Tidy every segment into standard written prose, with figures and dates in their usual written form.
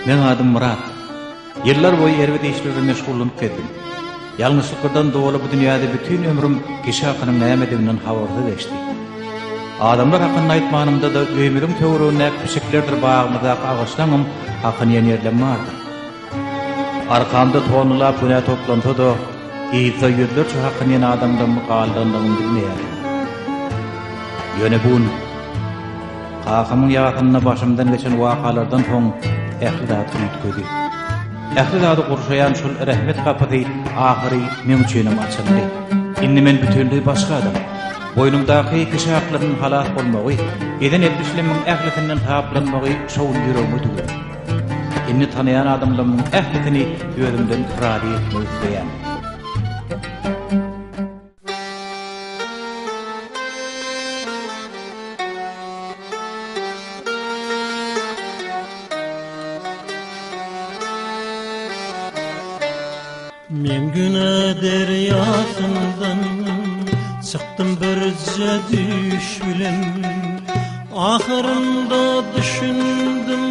Meň adym Myrat. Ýyllar boýy erbet işler bilen meşgullanyp gezdim. Ýalňyşlyklardan doly bu dünýäde bütin ömrüm kişi hakynyň nämediginden habarsyz geçdi. Adamlar hakynda aýtmanymda-da öýümiziň töweregindäki pişiklerdir bagymyzdaky agaçlaňam hakyny iýen ýerlem bardyr. Arkamda tonnalap günä toplansa-da, yzda ýüzlerçe hakyny iýen adamlaryň galdandygyny bilmeýärdim. Ýöne bu gün kakamyň ýasynda başymdan geçen wakalardan soň ähli zat üýtgedi. Ähli zady gurşaýan şol rehmet gapysy ahyry meň üçinem açyldy. Indi men bütinleý başga adam. Boýnumdaky kişi haklarynyň halas bolmagy, eden etmişlerimiň ählisinden saplanmagy şo gün ýüregime düwüldi. Indi tanaýan adamlarymyň ählisini özümden razy etmek isleýän. Men günä derýasyndan çykdym birje düýş bilen Ahyrynda düşündim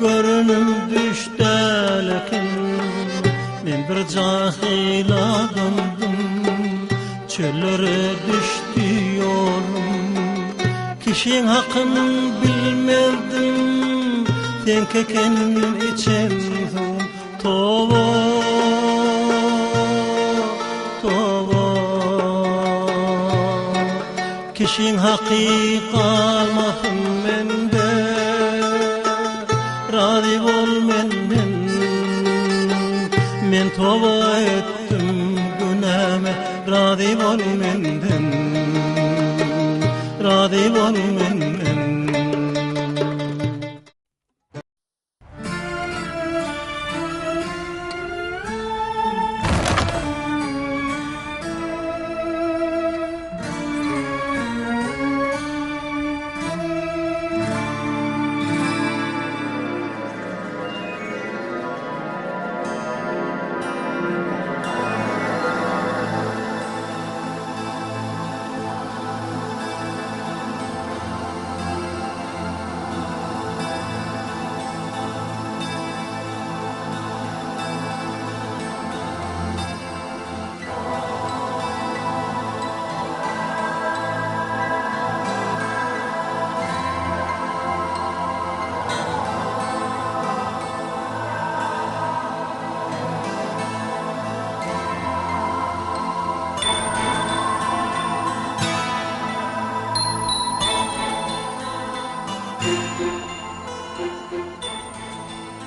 görenim düş däl eken Men bir jahyl adamdym çöllere düşdi ýolum Kişiň hakyn bilmezdim seňki eken içen suwum Toba, toba. Kişiň haky galmasyn mende, Razy bol menden. Men toba etdim günäme, Razy bol menden. Razy bol menden.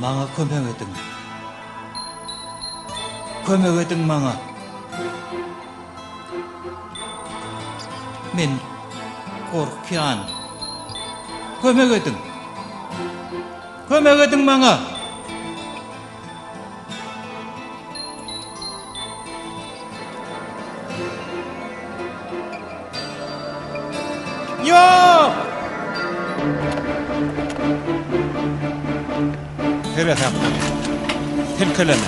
Maňa kömek ediň. Kömek ediň maňa. Men gorkýan. Kömek ediň. Kömek ediň maňa. Ýok! Seresap bol. Silkeleme.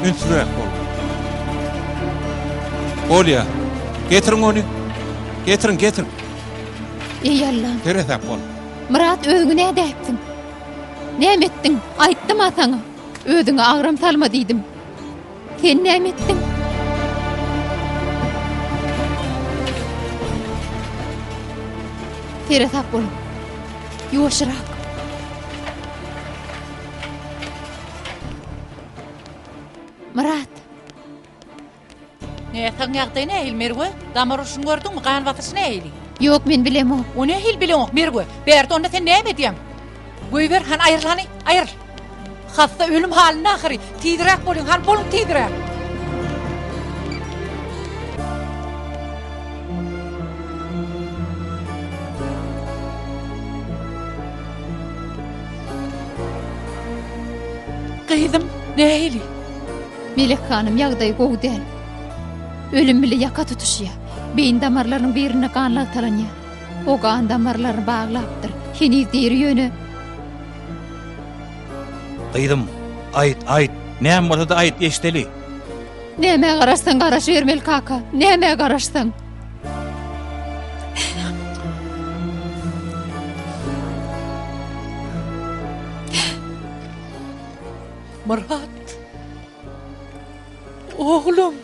Ünsliräk bol. Bolýa. Getiriň ony. Getiriň, getiriň. Eý Allam. Seresap bol. Myrat özüňi nädäýipsiň? Näme etdiň? Aýtdym-a saňa. Özüňe agram salma diýdim. Sen näme etdiň? Seresap boluň. Ýuwaşrak. Myrat. Näsagyň ýagdaýy nähili, Merwe? Damar urşuny gördüňmi? Gan basyşy nähili? Ýok, men bilemok. O nähili bileňok, Merwe? Bärde onda sen näme edýäň? Goýber, hany aýryl hany, aýryl. Hassa ölüm halynda ahyry. Tizräk boluň, hany boluň tizräk. Gyzym, nähili? Melek hanym ýagdaýy gowy däl. Ölüm bile ýaka tutuşýar. Beýin damarlarynyň birinde gan lagtalanýar. O gan damarlaryny baglapdyr. Heniz diri ýöne. Gyzym, aýt, aýt, näme bolsa-da aýt, eşideli. Nämä garaşsaň garaşybermeli kaka, nämä garaşsaň. Myrat. Oglum.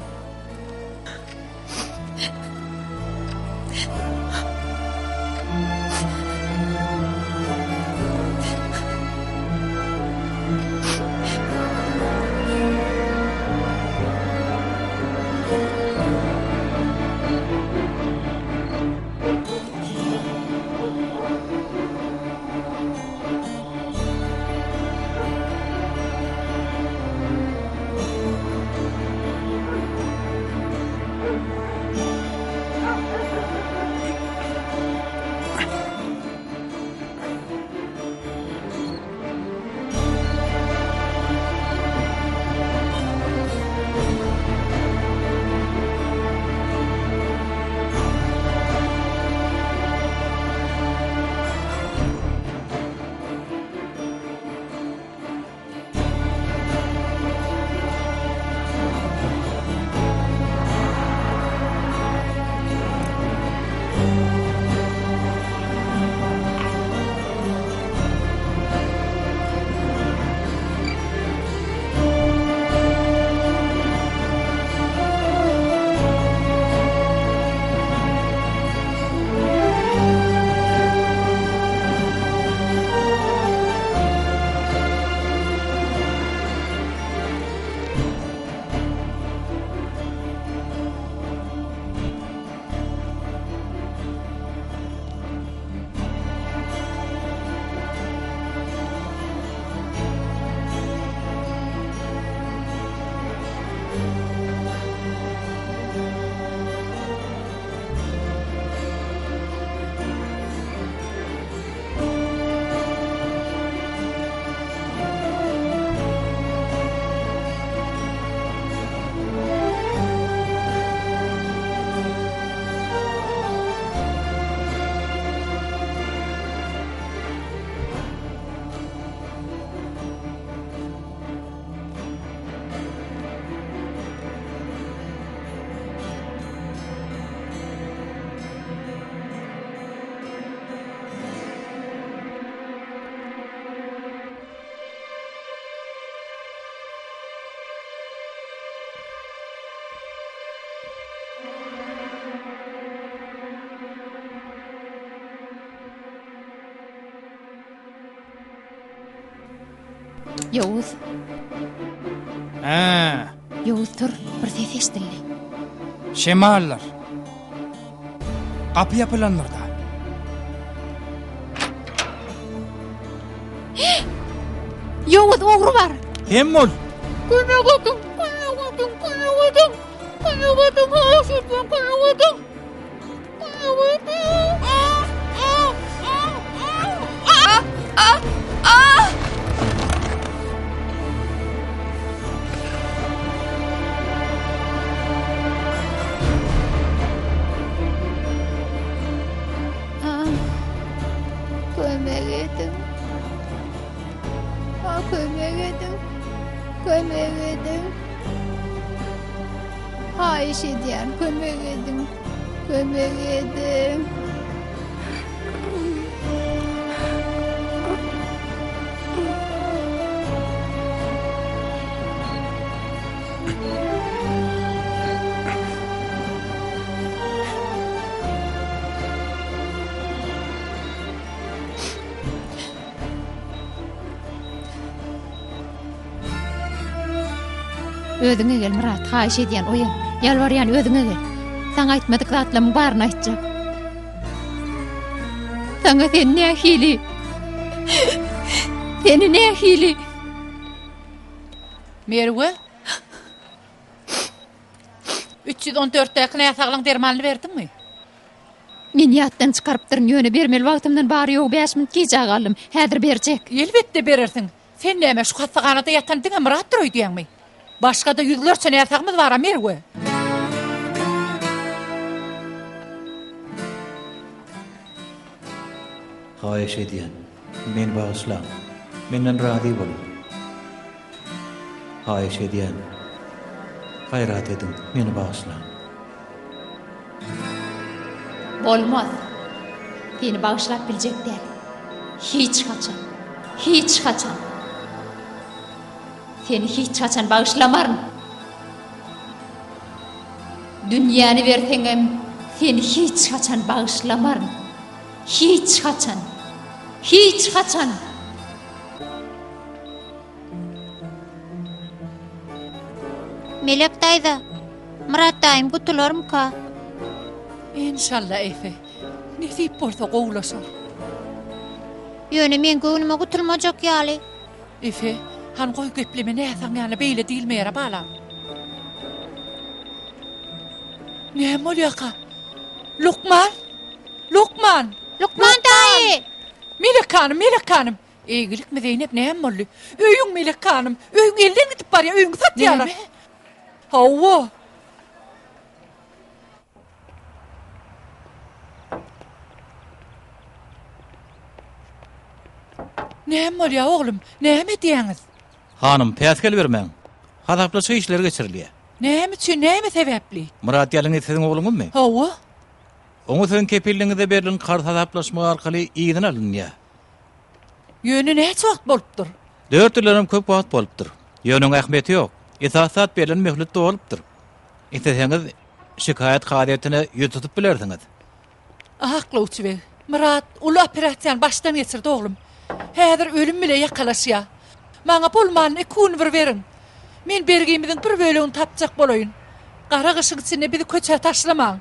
Ýowuz. Hä. Ýowuz tur, bir ses eşidildi. Şemaldyr. Gapy ýapylandyr-da. Ýowuz ogry bar. Sen bol. Kömek ediň, kömek ediň, kömek ediň. Kömek ediň, haýyş edýän, kömek ediň. Kömek ediň. Ah, ah, ah. Ah, kömek ediň. Ah, kömek ediň. Kömek ediň. Haýyş edýän, kömek ediň. Kömek ediň. Özüňe gel Myrat, haýyş edýän oýan. Ýalbarýan özüňe gel. Saňa aýtmadyk zatlamyň baryny aýtjak. Saňa sen nähili? Seni nähili? Merwe. 314-däki näsaglaň dermanyny berdiňmi? Men ýatdan çykarypdyryn, ýöne bermeli wagtymdan bary-ýogy bäş minut gijä galdym. Häzir berjek. Elbetde berersiň. Sen näme, şu hassahanada ýatan diňe Myratdyr öýdýäňmi? Başga-da ýüzlerçe näsagymyz bar-a, Merwe. Haýyş edýän, meni bagyşlaň. Menden razy boluň. Haýyş edýän, gaýrat ediň, meni bagyşlaň. Bolmaz. Seni bagyşlap biljek däl. Hiç haçan. Hiç haçan. Seni hiç haçan bagyşlamaryn. Dünýäni berseňem seni hiç haçan bagyşlamaryn. Hiç haçan. Hiç haçan. Melek daýza, Myrat daýym gutularmyka? Enşalla Efe. Nesip bolsa gowulaşar. Ýöne meň göwnüme gutulmajak ýaly. Efe, han goý gepleme näsaň ýaly beýle diýilmeýärä balam. Näme bolýaka? Lukman! Lukman! Lukman daýy! Melek hanym, Melek hanym! Eýgilikmi Zeýnep näme boldy? Öýüň Melek hanym, öýüň elden gidip barýar, öýüňi satýarlar. Näme? Hawa. Näme bolýar oglum? Näme edýäňiz? Hanym, päsgel bermäň. Hasaplaşyk işleri geçirilýär. Näme üçin, näme sebäpli? Myrat ýalyňyz siziň ogluňyzmy? Hawa. Oňa siziň kepilligiňizde berlen karz hasaplaşmak arkaly yzyna alynýar. Ýöne näçe wagt bolupdyr? Dört ýyldanam köp wagt bolupdyr. Ýöne oň ähmiýeti ýok. Esasy zat berlen möhlet dolupdyr. Isleseňiz, şikaýat kazyýetine ýüz tutup bilersiňiz. Aklawçy beg, Myrat uly operasiýany başdan geçirdi oglum. Häzir ölüm bile ýakalaşýar. Maňa bolmanda iki gün bir beriň. Men bergimiziň bir bölegini tapjak bolaýyn. Gara gyşyň içinde bizi köçä taşlamaň.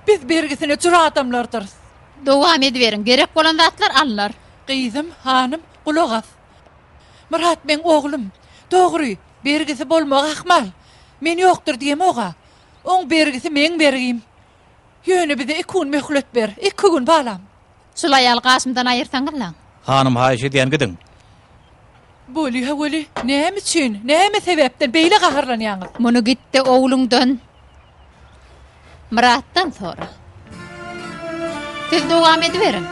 Biz bergisine jür adamlardyrys. Dowam ediberiň, gerek bolan zatlar alnar. Gyzym, hanym, gulak as. Myrat meň oglum. Dogry, bergisi bolmagy ahmal. Men ýokdur diýemog-a. Oň bergisi meň bergim. Ýöne bize iki gün möhlet ber. Iki gün, balam. Şul aýaly gaşymdan aýyrsaňyzlaň. Hanym, haýyş edýän, gidiň. Bolýa weli, näme üçin, näme sebäpden beýle gaharlanýaňyz? Muny git-de ogluňdan, Myratdan sora. Siz dowam ediberiň.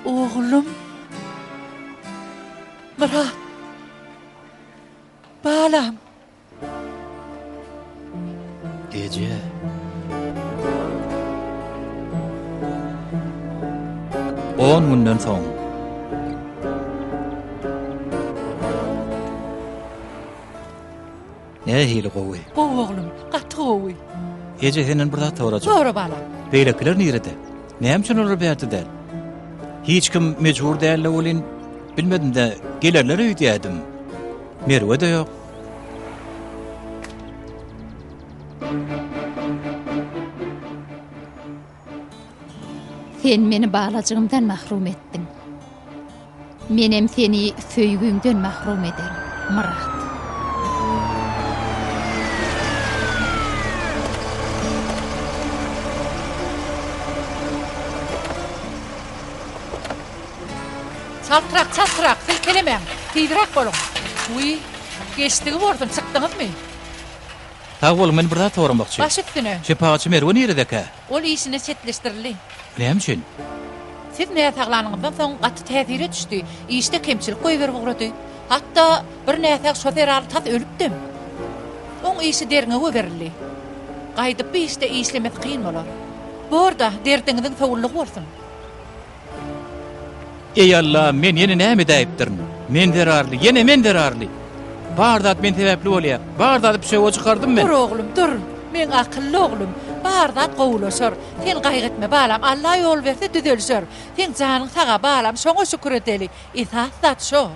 Oglum. Myrat. Balam. Eje. On günden soň. Nähili gowy. Gowy oglum, gaty gowy. Eje senden bir zat sorajak. Sora balam. Beýlekiler nirede? Näme üçin olar bärde däl? Hiç kim mejbur däldi welin, bilmedim-de, gelerler öýdýärdim. Merwe-de ýok. Sen meni balajygymdan mahrum etdiň. Menem seni söýgüňden mahrum ederin, Myrat. Çaltrak, çaltrak, silkelemäň, tizräk boluň. Wiý, geçdigi bolsun, çykdyňyzmy? Sag boluň, men bir zat soramakçy. Baş üstüne. Şepagatçy Merwe niredekä? Ol işine çetleşdirildi. Näme üçin? Siz näsaglanyňyzdan soň gaty täsire düşdi. Işde kemçilik goýberip ugrady. Hatda bir näsag şo zerarly tas ölüpdem. Oň işi derňewe berildi. Gaýdyp bu işde işlemesi kyn bolar. Bor-da, derdiňiziň sowullygy bolsun. Eý Alla, men ýene näme edäýipdirin? Men zerarly, ýene men zerarly! Bar zat men sebäpli bolýar. Bar zady pişewe çykardym men. Dur oglum, dur. Meň akylly oglum. Bar zat gowulaşar. Sen gaýgy etme balam, Alla ýol berse düzelişer. Seň janyň sag-a balam, şoňa şükür edeli. Esasy zat şo.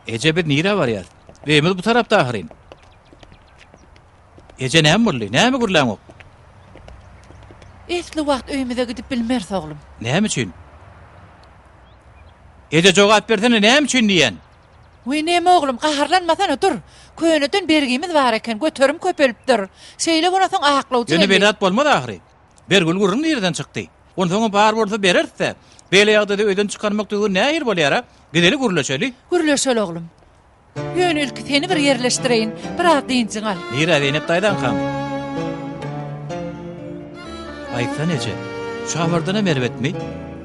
Eje biz nirä barýas? Öýümiz bu tarapda ahyryn. Eje näme boldy? Näme gürläňok? Esli wagt öýümize gidip bilmeris, oglum. Näme üçin? Eje jogap bersene, näme üçin diýýän? Wiý, neme oglum, gaharlanmasana, dur. Köneden bergimiz bar eken, göterim köpelipdir. Şeýle bolansoň aklawjy Ýöne geldi. beýle zat bolmaz ahyry. Bergili gürrüň nireden çykdy? Onsoňam bar bolsa bereris-dä. Beýle ýagdaýda öýden çykarmak düzgün nähili bolýar-a? Gideli gürleşeli. Gürleşeli oglum. Ýöne ilki seni bir ýerleşdireýin, biraz dynjyňy al. Nirä, Zeýnep daýzaňkamy? Aýtsana eje, şu habardanam erbetmi?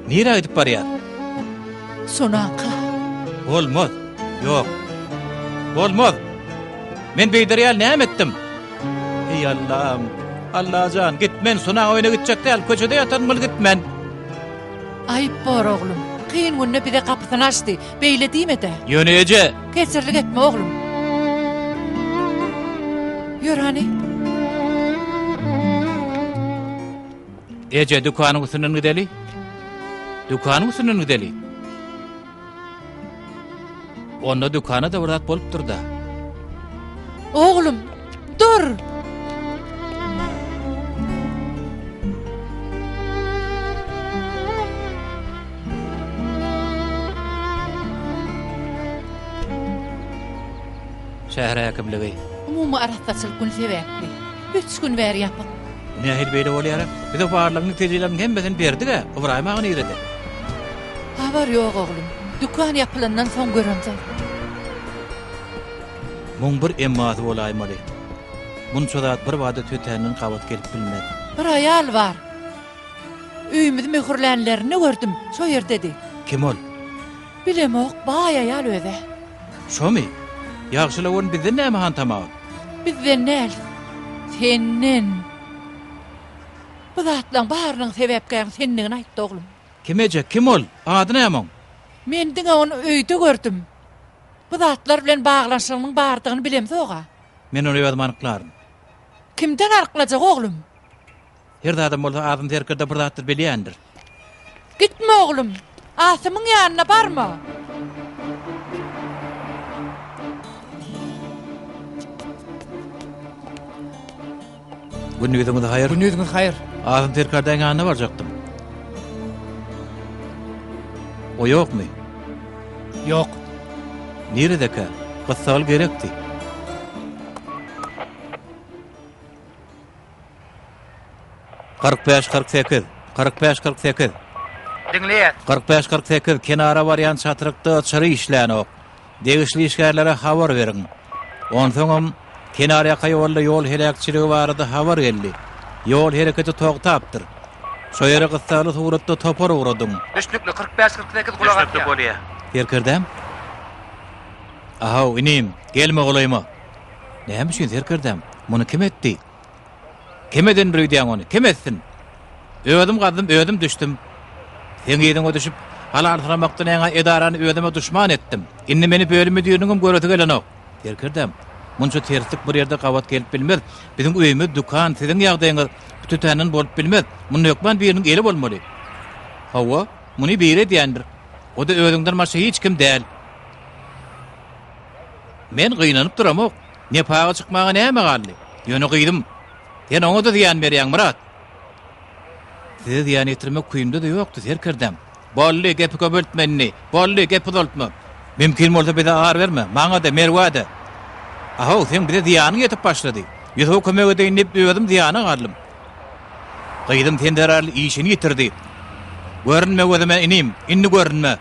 Nirä gidip barýas? Sonaňka. Bolmaz. Ýok. Bolmaz. Men beýder ýaly näme etdim? Eý Allam! Allajan, gitmen, Sonaň öýüne gitjek däl, köçede ýatan bul gitmen. Aýyp bor oglum. Kyn günde bize gapysyny açdy. Beýle diýme-de. Ýöne eje! Kesirlik etme oglum. Ýör hany. Eje, dükanyň üstünden gideli. Dükanyň üstünden gideli. Onda dükana-da bir zat bolupdyr-da. Oglum, dur! Şäher häkimligi. Umumy arassaçylyk güni sebäpli. Üç gün bäri ýapyk. Nähili beýle bolýar? Biz o barlagyň netijeleriniň hemmesini berdik-ä. Ybraýym aga nirede? Habar ýok, oglum. Dükan ýapylandan soň göremsoň. Muň bir emmasy bolaýmaly. Munça zat birbada tötänden gabat gelip bilmez. Bir aýal bar. Öýümizi möhürlänlerini gördüm, şo ýerdedi. Kim ol? Bilemok, baý aýal öz-ä. Şomy? Ýagşyla ony bizden näme hantama ol? Bizden däl, senden. Bu zatlaň barynyň sebäpkäriň sendigini aýtdy oglum. Kim eje, kim ol? Ady näme oň? Men diňe ony öýde gördüm. Bu zatlar bilen baglanyşygynyň bardygyny bilemzog-a. Men ony özüm anyklaryn. Kimden anyklajak oglum? Her zadam bolsa Azym serkerde bir zatlar bilýändir. Gitme oglum, Asymyň ýanyna barma. Gündiziňiz haýyr. Gündiziňiz haýyr. Azym serkerdäň ýanyna barjakdym. O ýokmy? Ýok. Niredekä? Gyssagly gerekdi. 45 48 45 48 Diňleýäs. 45 48 kenara barýan çatrykda çyra işlänok. Degişli işgärlere habar beriň. Onsoňam kenarýaka ýolda ýol heläkçiligi barada habar geldi. Ýol hereketi togtapdyr. Şo ýere gyssagly suratda topar ugradyň. Düşnükli, 45 48 gulak Düşnükli asýar. bolýa. Serkerdäm? Ahaw, inim, gelme golaýyma. Näme üçin serkerdäm? Muny kim etdi? Kim edendir öýdýäň ony? Kim etsin? Özüm gazdym, özüm düşdüm. Seň yzyňa düşüp, halalsyramakdan ýaňa edarany özüme duşman etdim. Indi meni bölüm müdiriniňem göresi gelenok. Serkerdäm, munça terslik bir ýerde gabat gelip bilmez. Biziň öýümiz, dükan, siziň ýagdaýyňyz bütetänden bolup bilmez. Munda hökman biriniň eli bolmaly. Hawa, muny biri edýändir. O-da özüňden başga hiç kim däl. Men gynanyp duramok. Nepaga çykmaga näme galdy? Ýöne gyzym, sen oňa-da zyýan berýäň, Myrat. Size zyýan ýetirmek küýümde-de ýokdy, serkerdäm. Boldy, gepi köpeltme indi. Boldy, gep uzaltma. Mümkin bolsa bize ar berme, maňa-da, Merwä-de. Ahow, seň bize zyýanyň ýetip başlady. Ýusuba kömek edeýin diýip, özüm zyýana galdym. Gyzym sen zerarly işini ýitirdi. Görünme gözüme inim, indi görünme.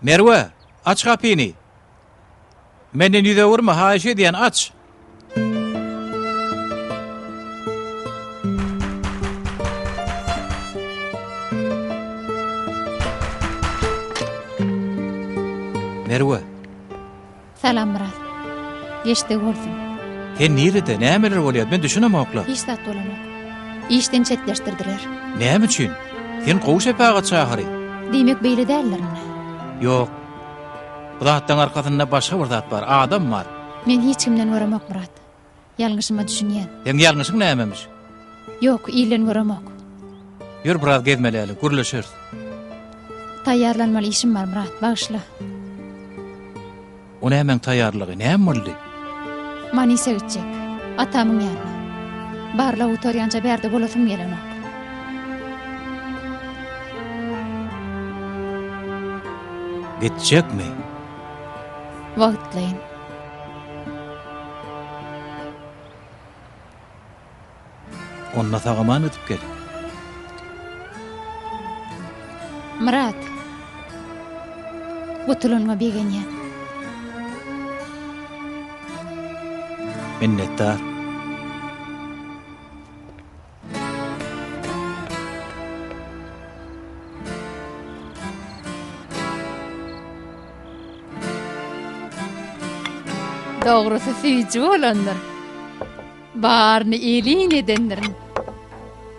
Merwe, aç gapyny. Menden ýüz öwürme, haýyş edýän, aç. Merwe. Salam Myrat. Geçdigi bolsun. Sen nirede, nämeler bolýar? Men düşünemokla. Hiç zat bolanok. Işden çetleşdirdiler. Näme üçin? Sen gowy şepagatçy ahyry. Diýmek beýle däldir indi. Ýok. Bu zatlaryň arkasynda başga bir zat bar, adam bar. Men hiç kimden göremok Myrat. Ýalňyşyma düşünýän. Seň ýalňyşyň nämemiş? Ýok, ilden göremok. Ýör biraz gezmeläli, gürleşeris. Taýýarlanmaly işim bar, Myrat, bagyşla. O nämäň taýýarlygy, näme boldy? Manisa gitjek. Atamyň ýanyna. Barlag gutarýança bärde bolasym gelenok. Gitjekmi? Wagtlaýyn. Onda sag-aman gidip gel. Myrat. Gutulanyňa begenýän. Minnetdar. Dogrusy süýji bolandyr. Baryny elin edendirin.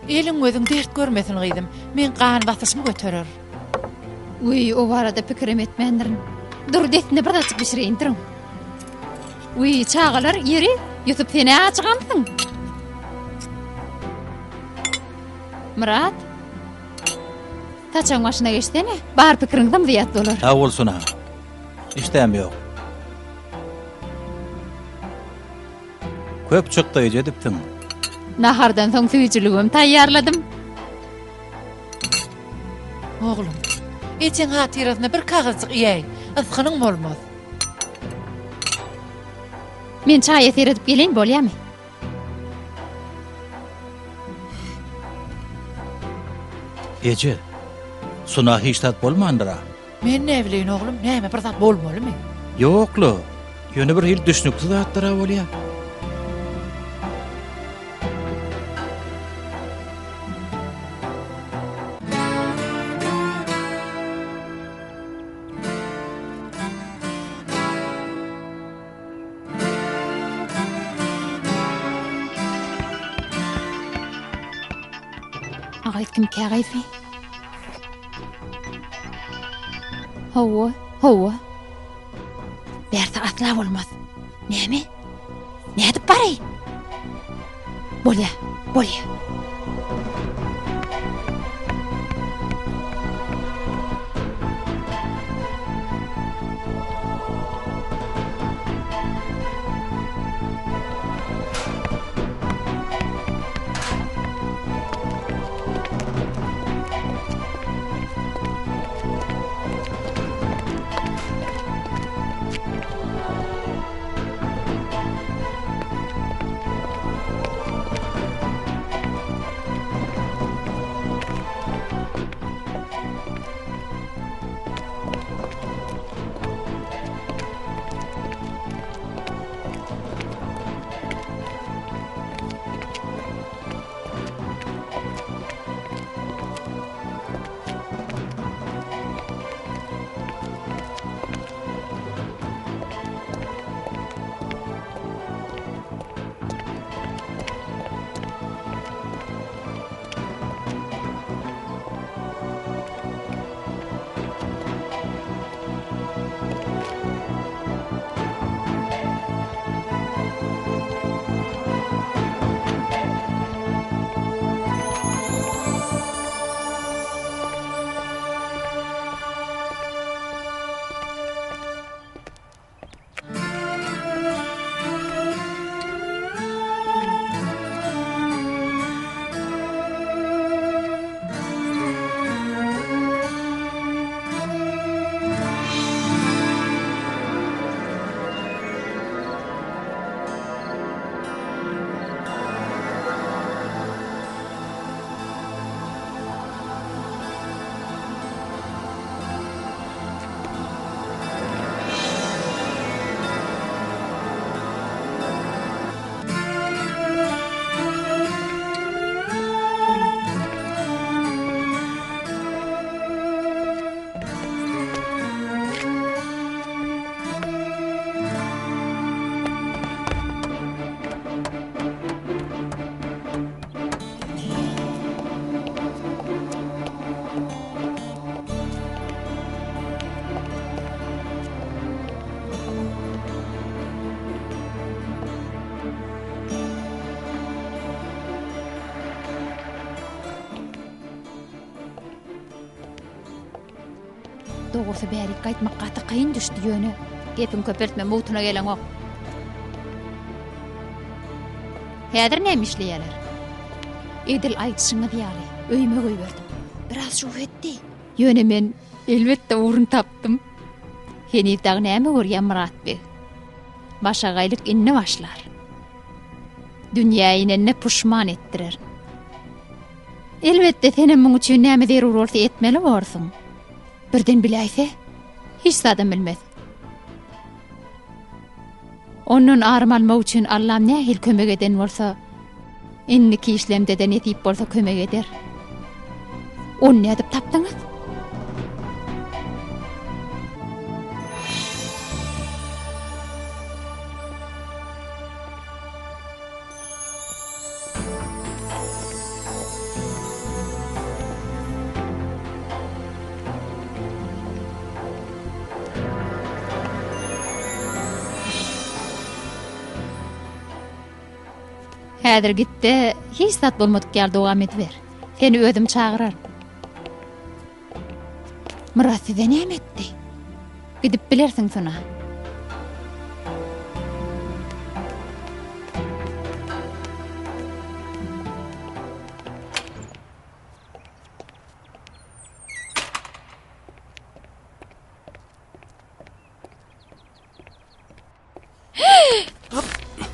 Eliň gözüň dert görmesin gyzym. Meň gan basyşymy göterer. Wiý, o barada pikirem etmändirin. Dur, dessine bir zatjyk bişireýin, duruň. Wiý, çagalar, ýeri, Ýusup sen-ä ajygamsyň? Myrat? Saçagyň başyna geçsene, bar pikiriň zym-zyýat bolar. Sag bol, Sona. Işdäm ýok. Köp çykdaýjy edipsiň. Nahardan soň süýjüligem taýýarladym. Oglum, ejeň hatyrasyna bir kagyzjyk iýäý, ysgynyň bolmaz. Men çaýa seredip geleýin, bolýamy? Eje, Suna hiç zat bolmandyr-a? Men näbileýin oglum, näme bir zat bolmalymy? Ýok-la, ýöne bir hili düşnüksiz zatlar-a bolýar. Agaý kimkä gaýsy? Hawa, hawa. Bärde asla bolmaz. Näme? Nädip baraýyn? Bolýa, bolýa. Dogrusy bärik gaýtmak gaty kyn düşdi ýöne. Gepiňi köpeltme mugtuna geleňok. Häzir näme işleýäler? Edil aýdyşyňyz ýaly, öýüme goýberdim. Biraz şuw etdi. Ýöne men elbetde ugruny tapdym. Heniz dagy näme görýän Myrat beg? Başagaýlyk indi başlar. Dünýä inende puşman etdirerin. Elbetde senem muň üçin näme zerur bolsa etmeli borsuň. Birden biläýse, hiç zadam bilmez. Ondan arym almak üçin Allam nähili kömek eden bolsa, indiki işlemde-de nesip bolsa kömek eder. Ony nädip tapdyňyz? Häzir gitde hiç zat bolmadyk ýaly dowam ediber. Seni özüm çagyraryn. Myrat size näme etdi? Gidip bilersiň Suna.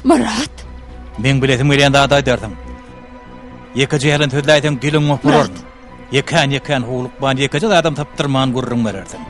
Myrat! Meň bilesim gelýän zady aýdarsyň. Ýekeje ýalan sözläýseň diliň gopararyn. Ýekän-ýekän howlukman ýekeje zadam tapdyrman gürrüň berersiň.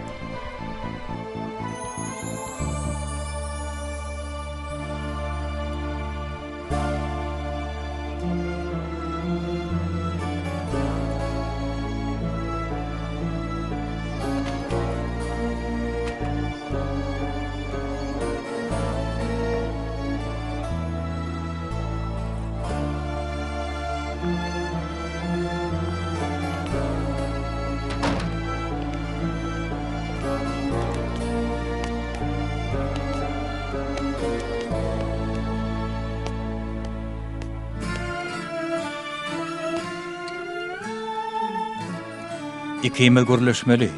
Ikimiz gürleşmeli.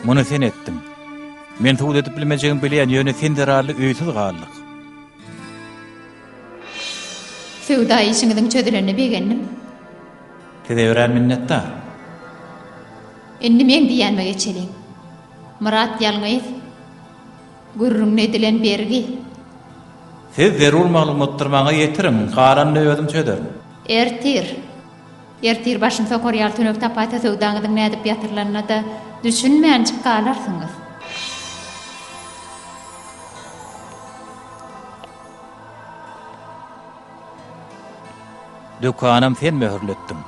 Muny sen etdiň. Men subut edip bilmejegimi bilýän, ýöne sen zerarly öýsüz galdyk. Söwda işiňiziň çözülenine begendim. Size örän minnetdar. Indi meň diýýänime geçeliň. Myrat ýalňyz. Gürrüňini edilen bergi. Siz zerur maglumatlary maňa ýetiriň, galanyny özüm çözerin. Ertir. Ertir başyny sokar ýaly tünek tapaýsa söwdaňyzyň nädip ýatyrylanyna-da düşünmänjik galarsyňyz. Dükanam sen möhürletdiň.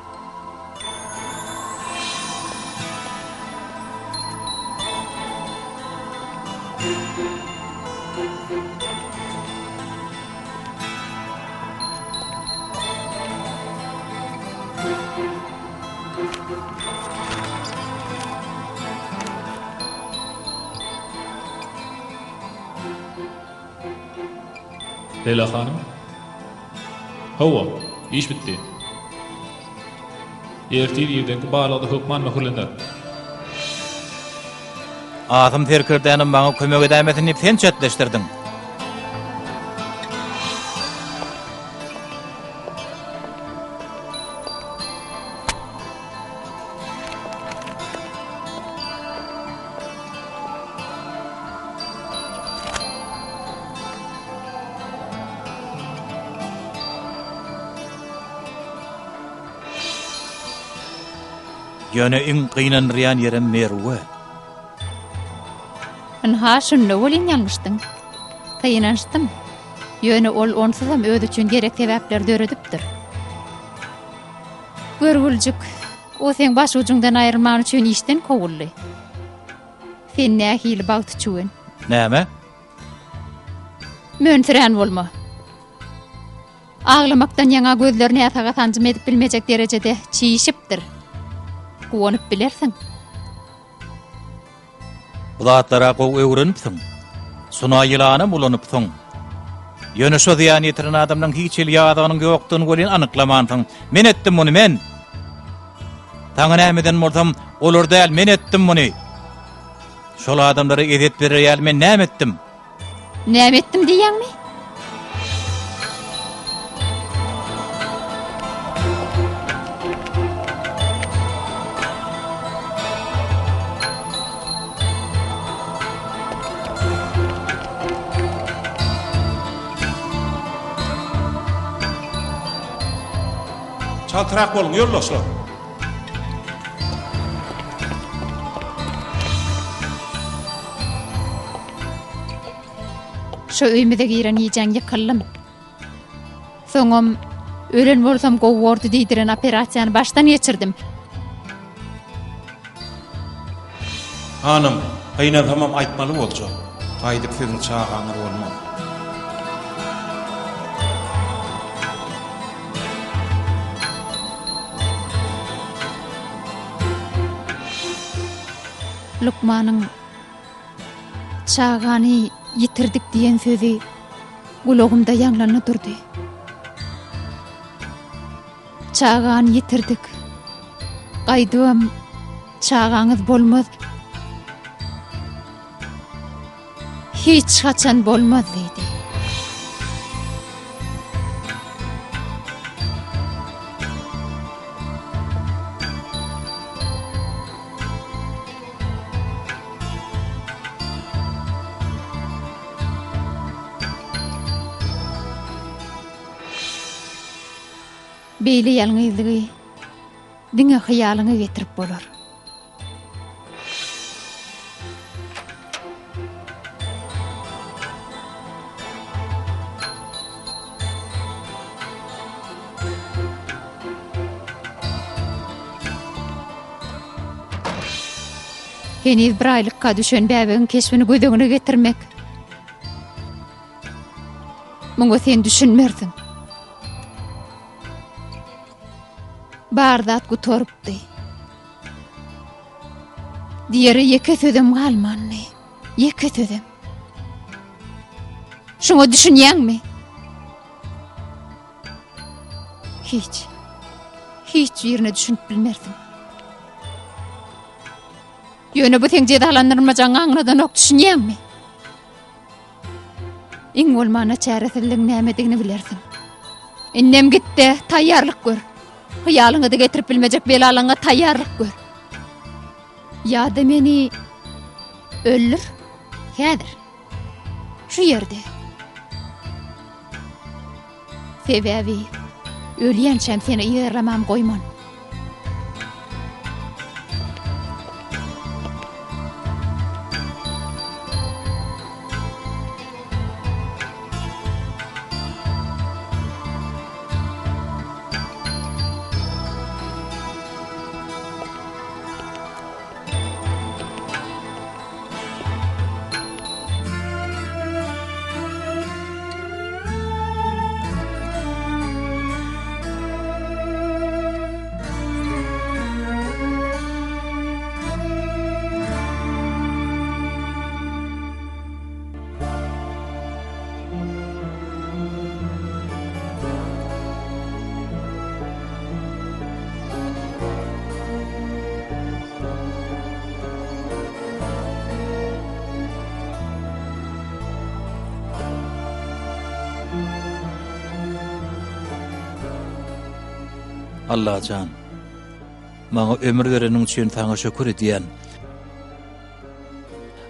Leýla hanym. Hawa, iş bitdi. Ertir irdenki barlagda hökman möhürlener. Asym serkerdänem maňa kömek edäýmesin diýip sen çetleşdirdiň. Ýöne iň gynandyrýan ýerem Merwe. Ynha, şunda welin ýalňyşdyň. Gynanyşdym. Ýöne ol onsuzam özi üçin gerek sebäpleri döredipdir. Görgüljik, o seň başujuňdan aýrylman üçin işden kowuldy. Sen nähili bagty çüwen. Näme? Mönsürän bolma. Aglamakdan ýaňa gözleri näsaga sanjym edip bilmejek derejede çişipdir. Guwanyp bilersiň. Bu zatlara gowy öwrenipsiň. Suna ýylanam ulanypsyň. Ýöne şo zyýan ýetiren adamlaň hiç hili ýazygynyň ýokdugyny welin anyklamansyň. Men etdim muny, men! Saňa näme eden bolsam, Olar däl, men etdim muny. Şol adamlara ezýet berer ýaly men näme etdim? Näme etdim diýýäňmi? Çaltrak boluň, ýoldaşlar! Şo öýümize giren gijäň ýykyldym. Soňam ölen bolsam gowy bordy diýdiren operasiýany başdan geçirdim. Hanym, gynansamam aýtmaly boljak. Gaýdyp siziň çagaňyz bolmaz. Lukmanyň Çagany ýitirdik diýen sözi gulagymda ýaňlandy durdy. Çagany ýitirdik. Gaýdybam çagaňyz bolmaz. Hiç haçan bolmaz diýdi. Beýle ýalňyzlygy diňe hyýalyňa getirip bolar. Heniz bir aýlykka düşen bäbegiň keşbini göz öňüne getirmek. Muňa sen düşünmersiň. Bar zat gutarypdy. Diýere ýeke sözem galmandy. Ýeke sözem. Şuňa düşünýäňmi? Hiç. Hiç birine düşünip bilmersiň. Ýöne bu seň jezalandyrmajagyňy aňladanok, düşünýäňmi? Iň bolmanda çäresizligiň nämedigini bilersiň. Indem git-de, taýýarlyk gör. Hyýalyňa-da getirip bilmejek belalaňa taýýarlyk gör. Ýa-da meni öldür. Häzir. Şu ýerde. Sebäbi ölýänçäm seni yzarlamam goýman. Allajan, maňa ömür bereniň üçin saňa şükür edýän.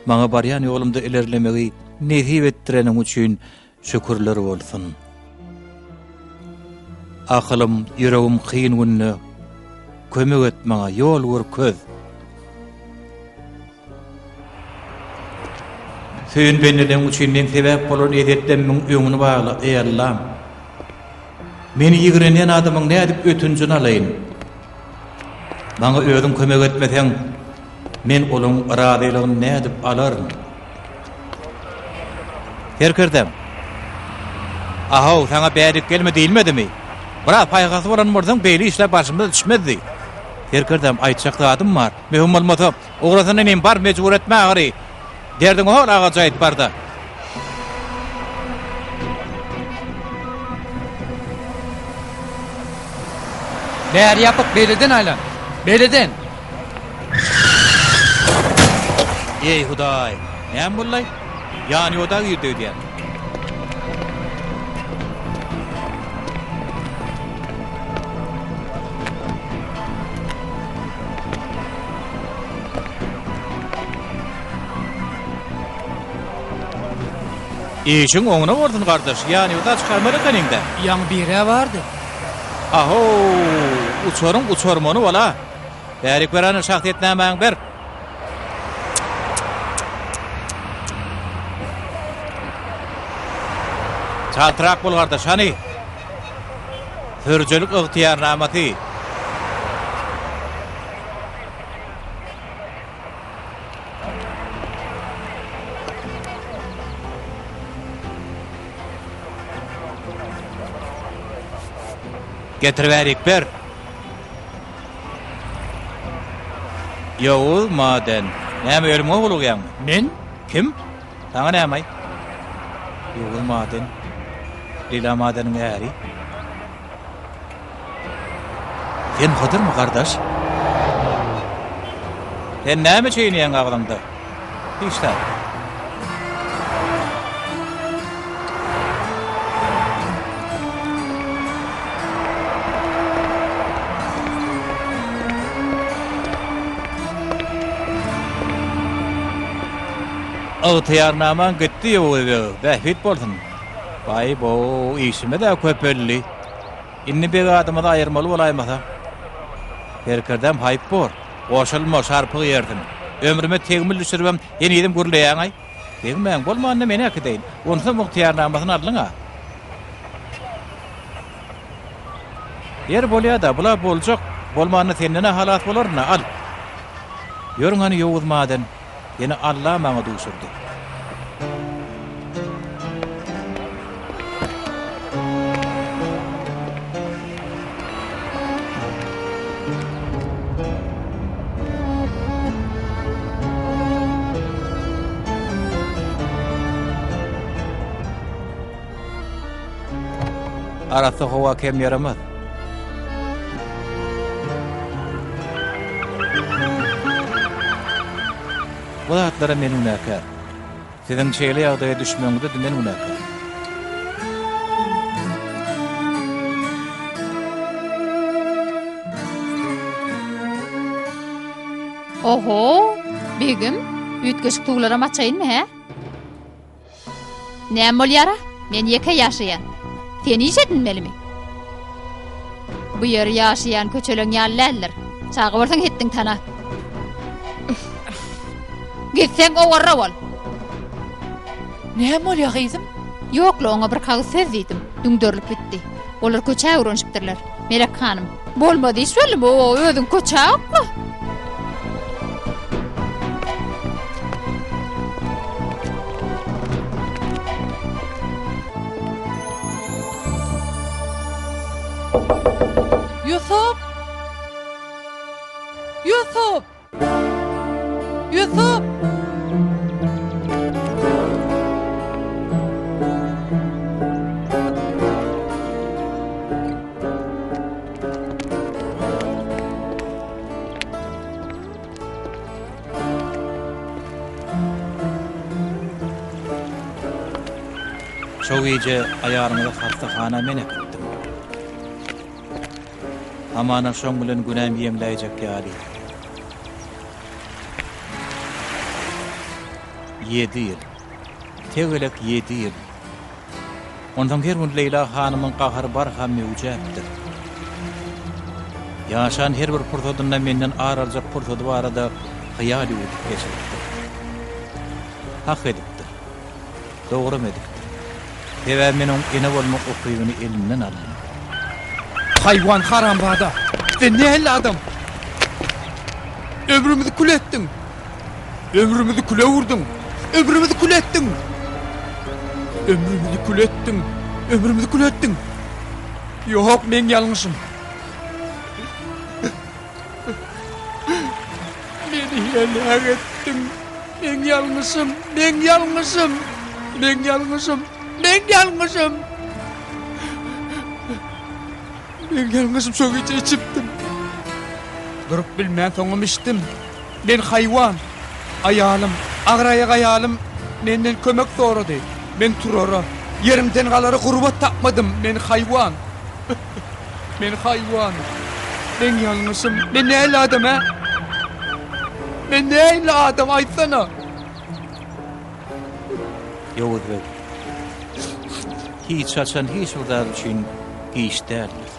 Maňa barýan ýolumda ilerlemegi nesip etdireniň üçin Şükürler bolsun. Akylym, ýüregim kyn günde kömek et maňa, ýol görkez. Söýen bendeleň üçin meň sebäp bolan ezýetlemmiň öňüni bagla, eý Allam. Meni ýigrenýän adamyň nädip ötünjini alaýyn? Maňa özüň kömek etmeseň, men olaň razylygyny nädip alaryn? Serkerdäm! Ahow, saňa bärik gelme diýilmedimi? Biraz paýhasly bolan bolsaň, beýle işler başymyza düşmezdi. Serkerdäm, aýtjak zadym bar. Möhüm bolmasa, ugrasana inim, bar, mejbur etme ahyry. Derdiňi hol agaja aýt, bar-da. Bäri ýapyk, beýleden aýlan. Beýleden! Eý, Hudaý! Näme boldy-laý? Ýanýoda girdi öýdýän. Işiň oňuna bolsun gardaş, ýanýoda çykarmaly ekeniň-dä. Ýaňy bir-ä bardy. Ahow, uçaryň uçarmany bol-a. Bärik ber hany şahsyýetnamaňy ber. Çaltrak bol gardaş, hany. Sürüjilik ygtyýarnamasy. Getir bärik ber. Ýowuz Maden. Näme ölümiňe howlugýaňmy? Men? Kim? Saňa näme-aý? Ýowuz Maden. Leýla Madeniň äri. Sen Hydyrmy, gardaş? Sen näme çeýneýäň agzyňda? Hiç zat. Ygtyýarnamaň gitdi Ýowuz beg, bähbit bolsun. Baý-bo, işimiz-ä köpeldi. Indi beg adymyzy aýyrmaly bolaýmasa. Serkerdäm haýp bor. Goşulma, şarpyk ýersiň. Ömrüme tegmil düşüribem henizem gürleýäň-aý. Degmäň, bolmanda men äkideýin. Onsoň ygtyýarnamasyny aldyň-a. Ýeri bolýa-da, bula boljak. Bolmanda senden-ä halas bolaryn-a, al. Ýörüň hany ýowuz maden. Seni Alla maňa duşurdy. Arassa howa kem ýaramaz. Bu zatlara men günäkär. Siziň şeýle ýagdaýa düşmegiňize-de men günäkär. Oho, begim, üýtgeşik suwlaram açaýynmy, hä? Näme bolýar-a? Men ýeke ýaşaýan. Sen iş edinmelimi? Bu ýer ýaşaýan köçeleň ýaly däldir. Çaga bolsaň hetdiň tana. Gitseň owarra bol. Näme bolýar gyzym? Ýok-la, oňa bir kagyz söz diýdim. Düňderilip gitdi. Olar köçä öwrenişipdirler. Melek hanym. Bolmaz iş boldy bu, özüň köçä okla. Ýusup! Ýusup! Ýusup! Şo gije aýalyňyzy hassahana men äkitdim. Hamana şoň bilen günäm ýeňläýjek ýaly. Ýedi ýyl. Tegelek ýedi ýyl. Onsoň her gün Leýla hanymyň gahary barha möwjäpdir. Ýaşan her bir pursadynda menden ar aljak pursady barada hyýal ýüwürdip geçiripdir. Hak edipdir. Dogram edipdir. Sebäbi men oň ene bolmak ukybyny elinden aldym. Haýwan haramzada! Sen nähili adam? Ömrümizi kül etdiň! Ömrümizi küle öwürdiň! Ömrümizi kül etdiň! Ömrümizi kül etdiň! Ömrümizi kül etdiň! Ýok, meň ýalňyşym. Meni heläk etdiň. Meň ýalňyşym, meň ýalňyşym, meň ýalňyşym, meň ýalňyşym. Meň ýalňyşym şo gije içipdim. Durup bilmän soňam içdim. Men haýwan. Aýalym, agyraýak aýalym menden kömek sorady. Men turara, ýerimden galara gurbat tapmadym. Men haýwan. Men haýwan. Meň ýalňyşym. Men nähili adam, hä? Men nähili adam, aýtsana? Ýowuz beg, hiç haçan hiç bir zat üçin giç däldir.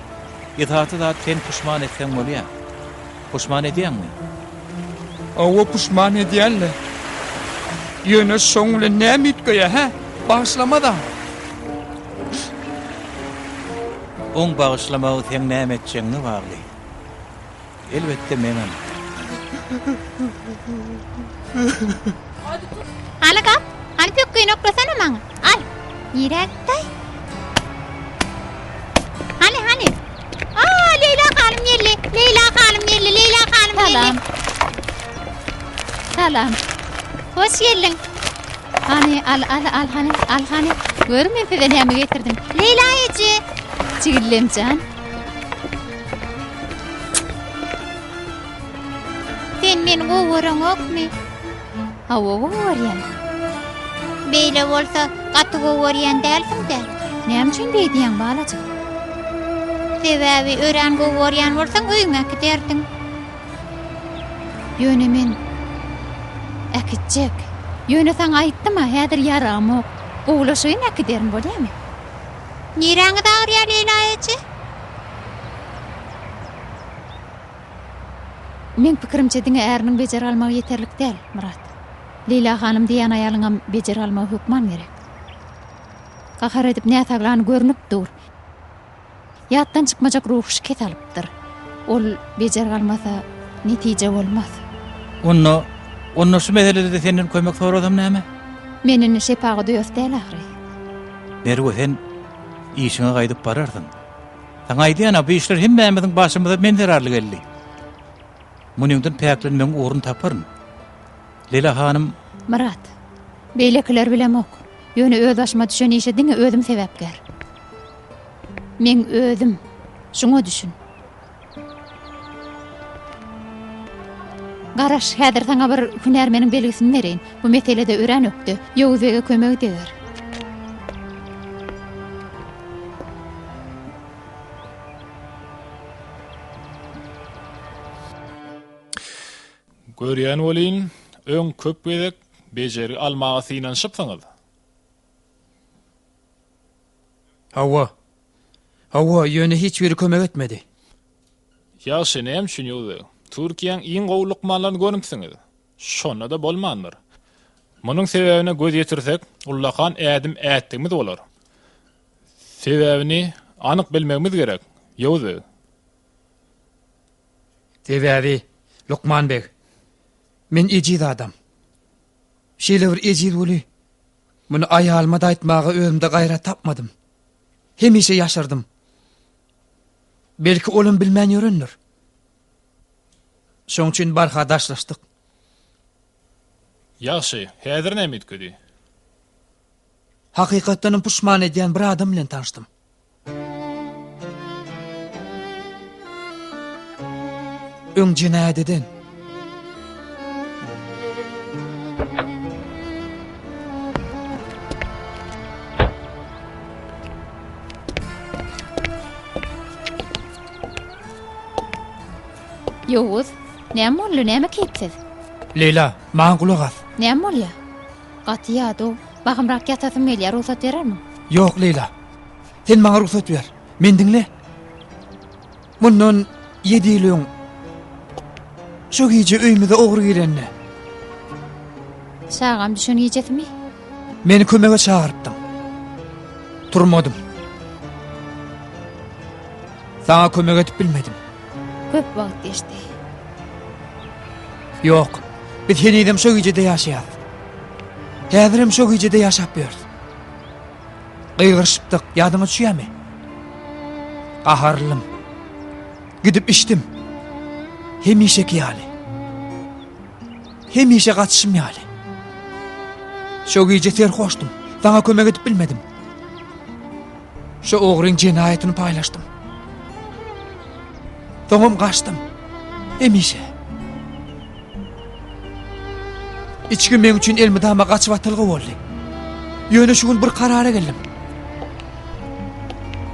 Esasy zat sen puşman etseň bolýar. Puşman edýäňmi? Hawa, puşman edýän-le. Ýöne şoň bilen näme üýtgeýär, hä? Bagyşlamaz-a. Oň bagyşlamagy seň näme etjegiňe bagly. Elbetde meňem. Hany gap, hany pökgini oklasana maňa. Al. Nirä gitdi? Hany, hany. Aa, Leýla hanym geldi. Leýla hanym geldi. Leýla hanym geldi. Salam. Salam. Hoş geldiň. Hany, al, al, al, hany, al, hany. Gör men size näme getirdim. Leýla eje. Jigillemjan. Sen meni gowy göreňokmy? Hawa gowy görýän. Beýle bolsa gaty gowy görýän dälsiň-dä. Näme üçin beý diýýäň balajyk? Sebäbi örän gowy görýän bolsaň öýüňe äkiderdiň. Ýöne men äkitjek. Ýöne saňa aýtdym-a, häzir ýaramok. Gowulaşaýyn äkiderin bolýamy? Niräňiz agyrýar Leýla eje? Meň pikirimçe diňe äriniň bejergi almagy ýeterlik däl, Myrat. Leýla hanym diýýän aýalyňam bejergi almagy hökman gerek. Gahar edip näsaglany görnüp dur. Ýatdan çykmajak ruhy şikes alypdyr. Ol bejergi almasa, netije bolmaz. Onda, onda şu meselede-de senden kömek sorasam näme? Men indi şepagat uýasy däl ahyry. Merwe sen işiňe gaýdyp bararsyň. Saňa aýdýan-a, bu işler hemmämiziň başymyza men zerarly geldi. Munyňdan päklenmegiň ugruny taparyn. Lela hanym. Myrat, beýlekileri bilemok. Ýöne öz başyma düşen işe diňe özüm sebäpkär. Meň özüm. Şuňa düşün. Garaş, häzir saňa bir hünärmeniň belgisini bereýin. Bu meselede örän ökde. Ýowuz bege kömegi deger. Görýän welin, öň köp gezek bejergi almaga synanyşypsyňyz. Hawa. Hawa, ýöne hiç biri kömek etmedi. Ýagşy, näme üçin Ýowuz beg? Türkiýäň iň gowy lukmanlaryny görüpsiňiz. Şonda-da bolmandyr. Munuň sebäbine göz ýetirsek, ullakan ädim ätdigimiz bolar. Sebäbini anyk bilmegimiz gerek, Ýowuz beg. Sebäbi, lukman beg, men ejiz adam. Şeýle bir ejiz weli, muny aýalyma-da aýtmaga özümde gaýrat tapmadym. Hemişe ýaşyrdym. Belki olam bilmän ýörendir. Şoň üçin barha daşlaşdyk. Ýagşy, häzir näme üýtgedi? Hakykatdanam puşman edýän bir adam bilen tanyşdym. Öň jenaýat eden. Ýowuz, näme boldy, näme keýpsiz? Leýla, maňa gulak as. Näme bolýar? Gaty ýadaw. Bahymrak ýatasym gelýär, rugsat berermiň? Ýok, Leýla. Sen maňa rugsat ber. Meni diňle. Mundan ýedi ýyl öň şo gije öýümize ogry girende. Çagam düşen gijesimi? Meni kömege çagyrypdyň. Turmadym. Saňa kömek edip bilmedim. Köp wagt geçdi. Ýok, biz henizem şo gijede ýaşaýas. Häzirem şo gijede ýaşap ýörüs. Gygyryşypdyk, ýadyňa düşýärmi? Gaharlym. Gidip içdim. Hemişeki ýaly. Hemişe gaçyşym ýaly. Şo gije serhoşdum. Saňa kömek edip bilmedim. Şo ogryň jenaýatyny paýlaşdym. Soňam gaçdym. Hemişe. Içgi meň üçin elmydama gaçybatalga boldy. Ýöne şu gün bir karara geldim.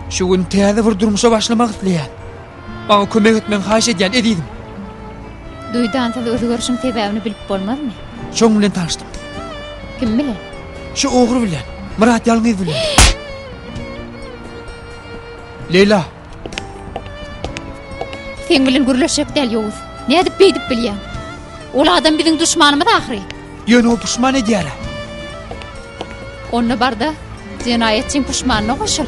Şu gün täze bir durmuşa başlamak isleýän. Maňa kömek etmegiňi haýyş edýän, ezizim. Duýdansyz özgerişiň sebäbini bilip bolmazmy? Şoň bilen tanyşdym. Kim bilen? Şu ogry bilen. Myrat ýalňyz bilen. Leýla. Seň bilen gürleşjek däl Ýowuz. Nädip beýdip bilýäň? Ol adam biziň duşmanymyz ahyry. Ýöne ol puşman edýär-ä. Onda bar-da, jenaýatçyň puşmanyna goşul.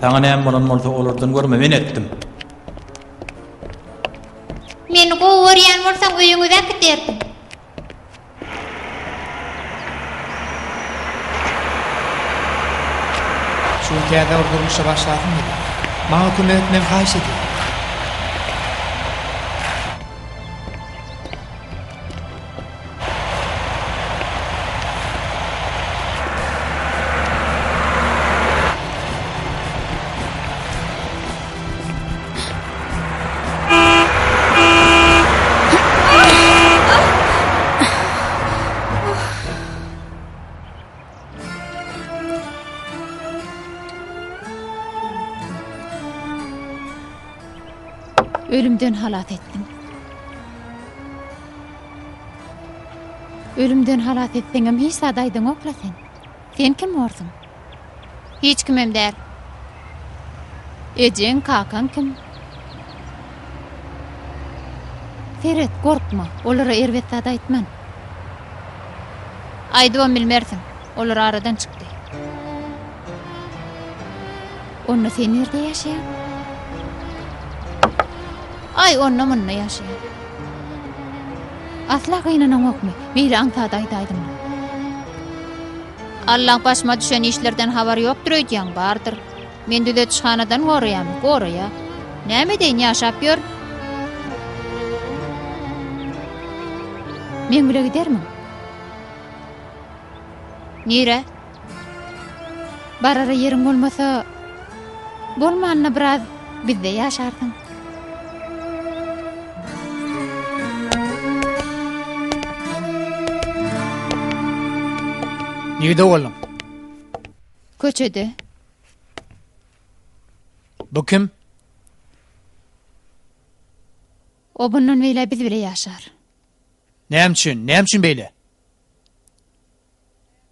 Saňa näme bolan bolsa olardan görme men etdim. Meni gowy görýän bolsaň öýüňize äkiderdim. Şu gün täze bir durmuşa başlasym gelýär. Maňa kömek etmegiňi haýyş edýän. Ölümden halas etdim. Ölümden halas etseňem hiç zat aýdaňok-la sen. Sen kim borsuň? Hiç kimem däl. Ejeň, kakaň kim? Seret, gorkma, olara erbet zat aýtman. Aýdybam bilmersiň. Olar aradan çykdy. Onda sen nirde ýaşaýaň? Aý, onda-munda ýaşaýan. Asla gynanaňokmy? Beýle aňsat aýdaýdyň-la. Allaň başyma düşen işlerden habary ýokdur öýdýäň, bardyr. Meni düzetişhanadan goraýamy? Goraýa. Näme edeýin, ýaşap ýörün. Meň bile gidermiň? Nirä? Barara ýeriň bolmasa, bolmanda biraz bizde ýaşarsyň. Nirde bolduň? Köçede. Bu kim? O bundan beýle biz bile ýaşar. Näme üçin? Näme üçin beýle?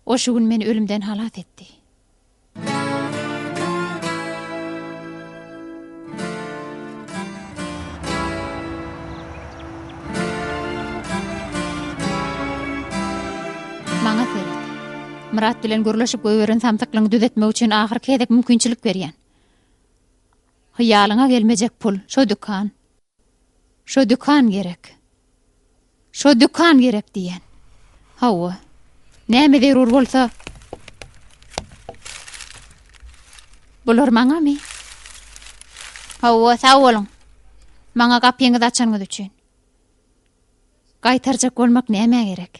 O şu gün meni ölümden halas etdi. Maňa seret. Myrat bilen gürleşip goýberen samsyklygyňy düzetmek üçin ahyrky gezek mümkinçilik berýän. Hyýalyňa gelmejek pul, şo dükan. Şo dükan gerek. Şo dükan gerek diýýän. Hawa. Näme zerur bolsa. Bular maňamy? Hawa, sag boluň. Maňa gapyňyzy açanyňyz üçin. Gaýtarjak bolmak nämä gerek?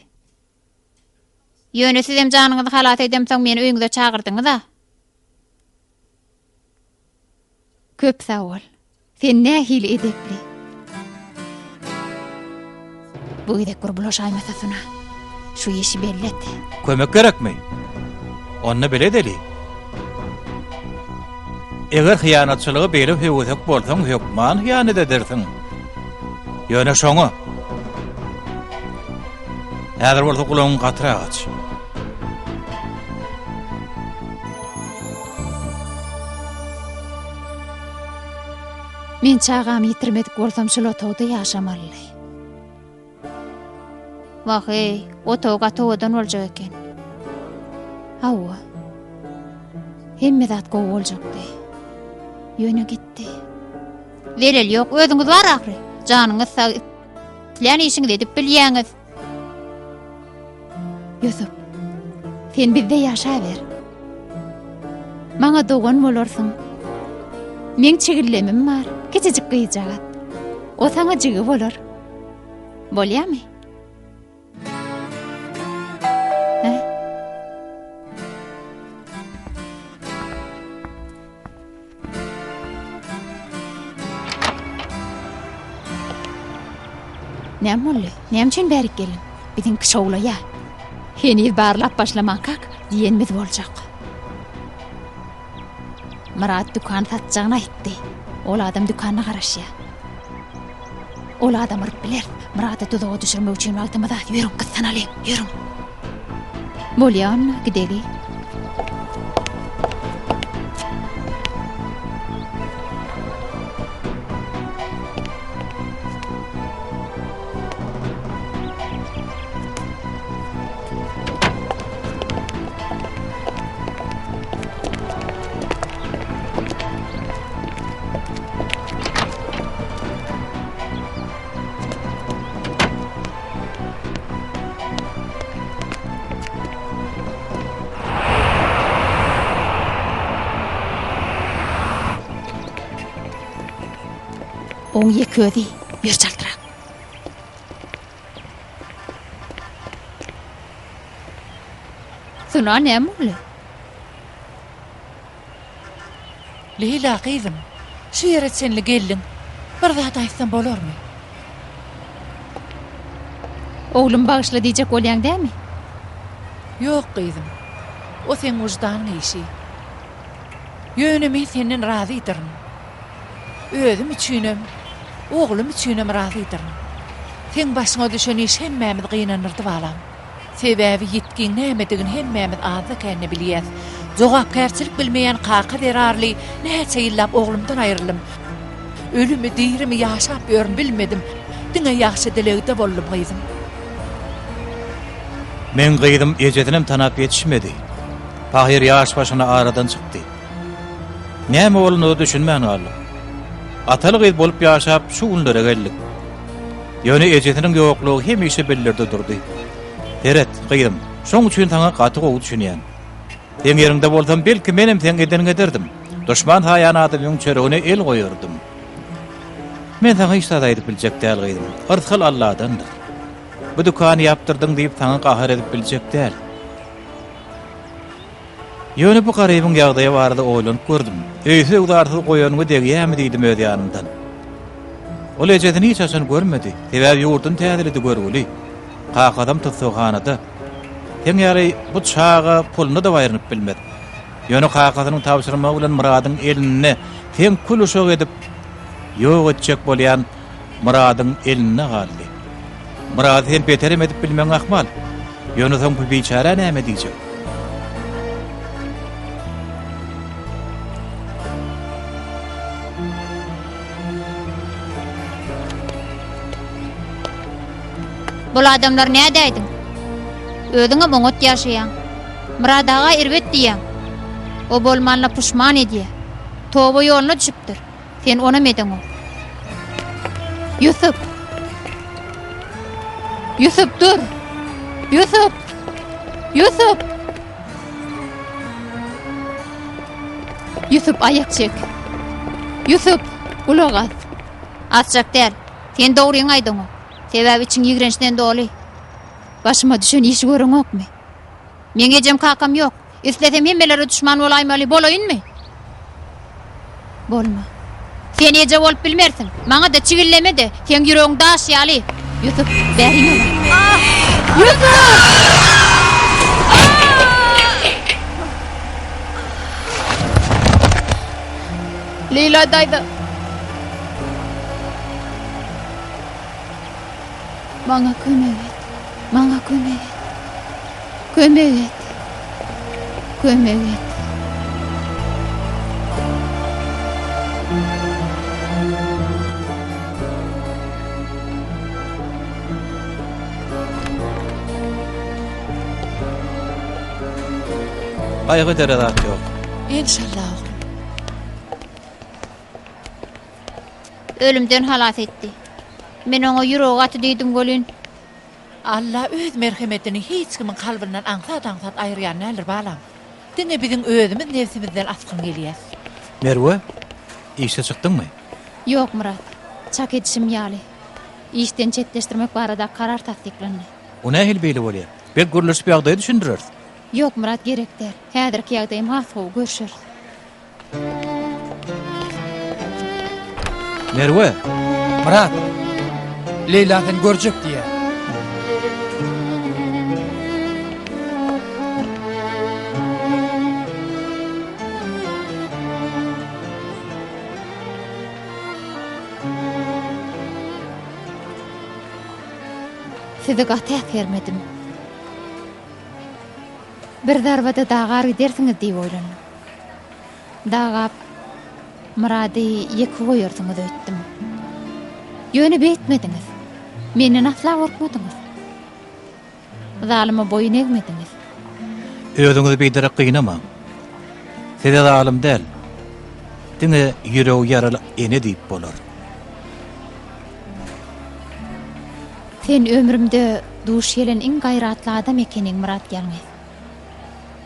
Ýöne sizem janyňyzy halas edemsoň meni öýüňize çagyrdyňyz-a. Köp sag bol. Sen nähili edepli. Bu gezek bir bulaşaýmasa Suna. Şu işi belli et. Kömek gerekmi? Onda bile edeli. Eger hyýanatçylyga beýle höwesek bolsaň, hökman hyýanat edersiň. Ýöne şoňa. Häzir bolsa gulagyňy gatyrak aç. Men çagamy ýitirmedik bolsam şul otagda ýaşamalydy. Wah-eý, otag gaty owadan boljak eken. Hawa. Hemme zat gowy boljakdy. Ýöne gitdi. Zeleli ýok, özüňiz bar ahyry. Janyňyz sag, islän işiňizi edip bilýäňiz. Ýusup, sen bizde ýaşaber. Maňa dogan bolarsyň. Meň çigillemim bar, kiçijik gyzjagaz. O saňa jigi bolar. Bolýamy? Hä? Näme boldy? Näme üçin bärik geldiň? Biziňki şowlaýa. Heniz barlap başlamankak diýenimiz boljak. Myrat dükan satjagyny aýtdy. Ol adam dükanda garaşýar. Ol adam yryp biler. Myrady duzaga düşürmek üçin wagtymyz az. Ýörüň, gyssanalyň, ýörüň. Bolýa onda, gideli. Oň ýeke özi, ýör çaltrak. Suna näme boldy? Leýla gyzym, şu ýere çenli geldiň. Bir zat aýtsam bolarmy? Oglum bagyşla diýjek bolýaň dämi? Ýok gyzym. O seň wyždanyň işi. Ýöne men senden razydyryn. Özüm üçinem, oglum üçinem razydyryn. Seň başyňa düşen iş hemmämizi gynandyrdy balam. Sebäbi ýitgiň nämedigini hemmämiz azda-kände bilýäs. Jogapkärçilik bilmeýän kaka zerarly näçe ýyllap oglumdan aýryldym. Ölümi, dirimi ýaşap ýörün bilmedim. Diňe ýagşy dilegde boldum gyzym. Meň gyzym ejesinem tanap ýetişmedi. Pahyr ýaş başyna aradan çykdy. Näme bolanyna düşünmän galdyk. Ataly-gyz bolup ýaşap şu günlere geldik. Ýöne ejesiniň ýoklugy hemişe bildirdi durdy. Seret, gyzym, şoň üçin saňa gaty gowy düşünýän. Seň ýeriňde bolsam, belki menem seň edeniňi ederdim. Duşman saýan adamyň çöregine el goýardym. Men saňa hiç zat aýdyp biljek däl, gyzym. Yrsgal Alladandyr. Bu dükany ýapdyrdyň diýip saňa gahar edip biljek däl. Ýöne bu garybyň ýagdaýy barada oýlanyp gördüm. Öýsüz-öwzarsyz goýanyňa degýärmi diýdim öz ýanymdan. Ol ejesini hiç haçan görmedi. Sebäbi ýurduny täzeledi görgüli. Kakasam tussaghanada. Seň ýaly bu çaga puluna-da baýrynyp bilmez. Ýöne kakasynyň tabşyrmagy bilen Myradyň elinde seň kül uşak edip ýok etjek bolýan Myradyň elinde galdy. Myrady sen beterem edip bilmegiň ahmal. Ýöne soň bu biçärä näme diýjek? Bul adamlary nädäýdiň? Özüňem oňat ýaşaýaň. Myrat aga erbet diýýäň. O bolmanyna puşman edýä. Toba ýoluna düşüpdir. Sen onam edeňok. Ýusup! Ýusup dur! Ýusup! Ýusup! Ýusup aýak çek. Ýusup, gulak as. Asjak däl. Sen dogryňy aýdaňok. Sebäbi içiň ýigrençden doly. Başyma düşen işi göreňokmy? Meň ejem kakam ýok. Islesem hemmelere duşman bolaýmaly, bolaýynmy? Bolma. Sen eje bolup bilmersiň. Maňa-da çigilleme-de, seň ýüregiň daş ýaly. Ýusup, bäriňe bak. Ýusup! Leýla daýza. Maňa kömek et. Maňa kömek et. Kömek et. Kömek et. Gaýgy edere zat ýok. Enşalla oglum. Ölümden halas etdi. Men oňa ýüregi gaty diýdim welin. Alla öz merhemetini hiç kimiň kalbyndan aňsat-aňsat aýyrýan däldir, balam. Diňe biziň özümiz nebsimizden asgyn gelýäs. Merwe, işe çykdyňmy? Ýok, Myrat. Çak edişim ýaly. Işden çetleşdirmek barada karar tassyklandy. O nähili beýle bolýar? Belki gürleşip ýagdaýy düşündireris. Ýok, Myrat gerek däl. Häzirki ýagdaýym has gowy, görşeris. Merwe! Myrat! Leýla seni görjek diýýär. Sizi gaty äsgermedim. Bir zarbada dagar gidersiňiz diýip oýlandym. Dagap, Myrady ýeke goýarsyňyz öýtdüm. Ýöne beýtmediňiz. Menden asla gorkmadyňyz. Zalyma boýun egmediňiz. Özüňizi biderek gynamaň. Size zalym däl, diňe ýüregi ýaraly ene diýip bolar. Sen ömrümde duş gelen iň gaýratly adam ekeniň, Myrat ýalňyz.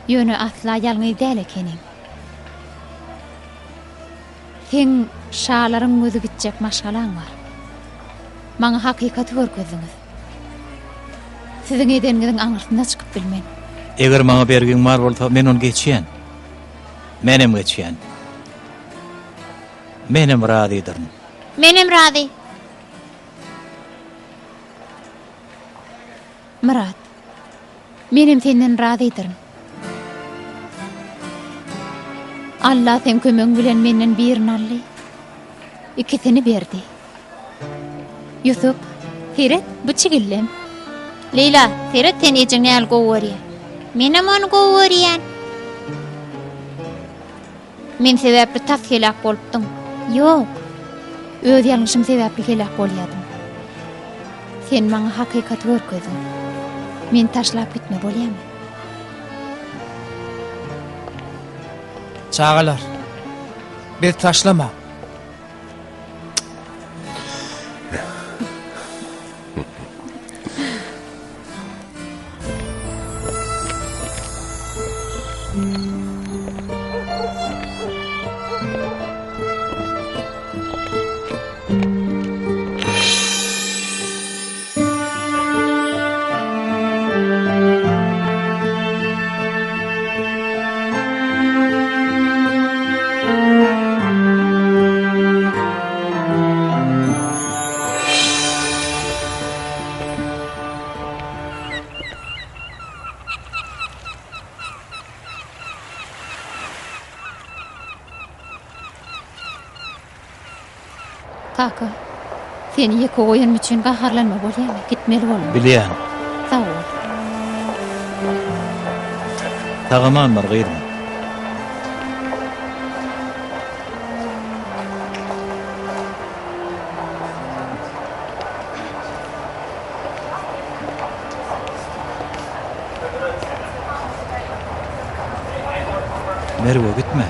Ýöne asla ýalňyz däl ekeniň. Seň şalaryň gözi gitjek maşgalaň bar. Maňa hakykaty görkezdiňiz. Siziň edeniňiziň aňyrsyna çykyp bilmen. Eger maňa bergiň bar bolsa, men ony geçýän. Menem geçýän. Menem razydyryn. Menem razy. Myrat, menem senden razydyryn. Alla seň kömegiň bilen menden birini aldy, ikisini berdi. Ýusup, seret, bu çigillem. Leýla, seret seni ejeň nähili gowy görýär. Menem ony gowy görýän. Men sebäpli tas heläk bolupdyň. Ýok. Öz ýalňyşym sebäpli heläk bolýadym. Sen maňa hakykaty görkezdiň. Meni taşlap gitme, bolýamy? Çagalar, bizi taşlamaň. Kaka, seni ýeke goýanym üçin gaharlanma bolýamy? Gitmeli boldum. Bilýän. Sag bol. Sag-aman bar, gyzym. Merwe gitme.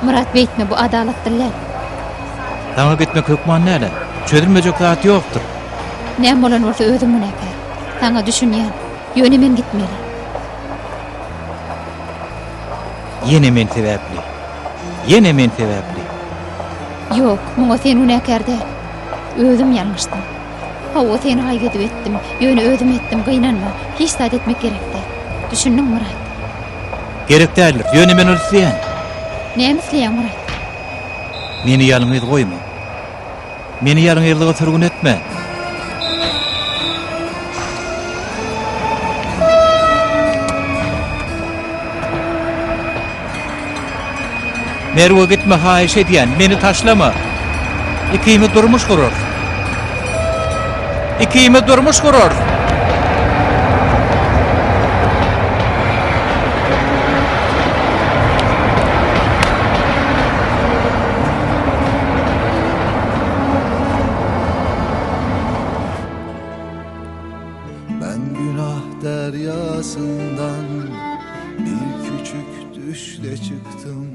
Myrat beýtme bu adalatdyr däl. Saňa gitmek hökman däl-ä. Çözülmejek zat ýokdur. Näme bolan bolsa özüm günäkär. Saňa düşünýän. Ýöne men gitmeli. Ýene men sebäpli. Ýene men sebäpli. Ýok, muňa sen günäkär däl. Özüm ýalňyşdym. Hawa, seni aýyp edip etdim. Ýöne özüm etdim, gynanma. Hiç zat etmek gerek däl. Düşündiňmi, Myrat? Gerek däldir. Ýöne men ony isleýän. Näme isleýäň, Myrat? Meni ýalňyz goýma. Meni ýalňyzlyga sürgün etme. Merwe gitme haýyş edýän, meni taşlama. Ikimiz durmuş gurarys. Ikimiz durmuş gurarys. Ben günah deryasından bir küçük düşle çıktım.